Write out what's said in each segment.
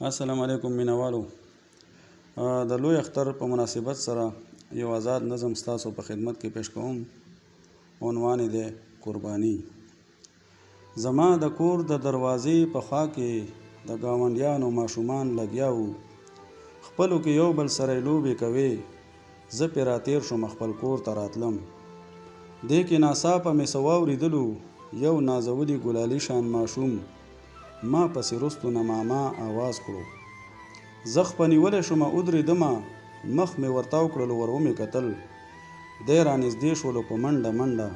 السلام علیکم مینوالو، د لوی اختر په مناسبت سره یو آزاد نظم ستاسو په خدمت کې پیش کوم. عنوان یې دی قرباني. زما د کور د دروازې په خوا کې د ګاونډیانو ماشومان لګیا وو، خپلو کې یو بل سره یې لوبې کوې. زه پرې راتېر شوم، خپل کور ته راتلم. دې کې ناڅاپه مې څه واورېدلو، یو نازولي ګلالي شان ماشوم ما پسې رستو نه ماما اواز کړو. زه خپه نیولی شومه، اودرېدمه، مخ مې ورتاو کړلو، ور ومې کتل. دی رانږدې شولو په منډه منډه،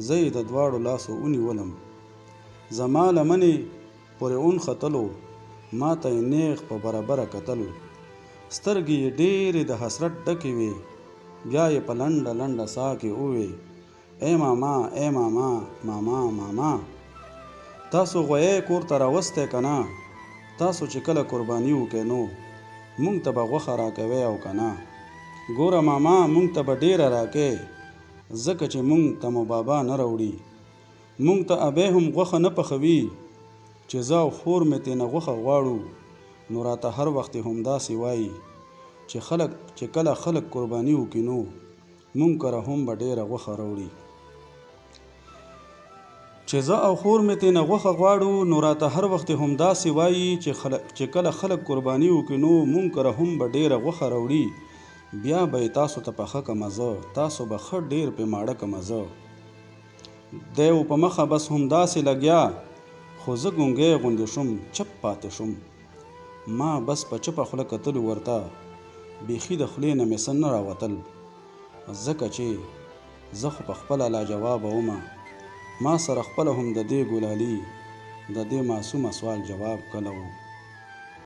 زه یې د دواړو لاسو ونیولم. زما لمنې پورې اونښتلو، ما ته یې نېغ په برابره کتل. سترګې یې ډېرې د حسرت ډکې وې. بیا یې په لنډه لنډه ساه کې ووې، ای ماما، ای ماما، ماما، ماما، تاسو غویی کور ته راوستی که نه؟ تاسو چې کله قرباني وکړئ نو مونږ ته به غوښه راکوی او که نه؟ ګوره ماما، مونږ ته به ډېره راکې، ځکه چې مونږ ته مو بابا نه راوړي. مونږ ته ابی هم غوښه نه پخوي. چې زه او خور مې تېنه غوښه غواړو نو راته هر وختې همداسې وايي چې خلک چې کله خلک قرباني وکړي نو مونږ کره هم به ډېره غوښه راوړي. چې زه او خور مې تېنه غوښه غواړو نو راته هر وخت همداسې وايي چې کله خلک قرباني وکړي نو مونږ کره هم به ډېره غوښه راوړي، بیا به یې تاسو ته پخه کمه زه تاسو به ښه ډېر پې ماړه کمه زه. دی و په مخه بس همداسې لګیا، خو زه ګونګی غوندې شوم، چپ پاتې شوم. ما بس په چپه خوله کتلو ورته، بیخي د خولې نه مې څه نه راوتل، ځکه چې زه خو په خپله لاجوابه ومه. ما سره خپله هم د دې ګلالي د دې معصومه سوال جواب کله و.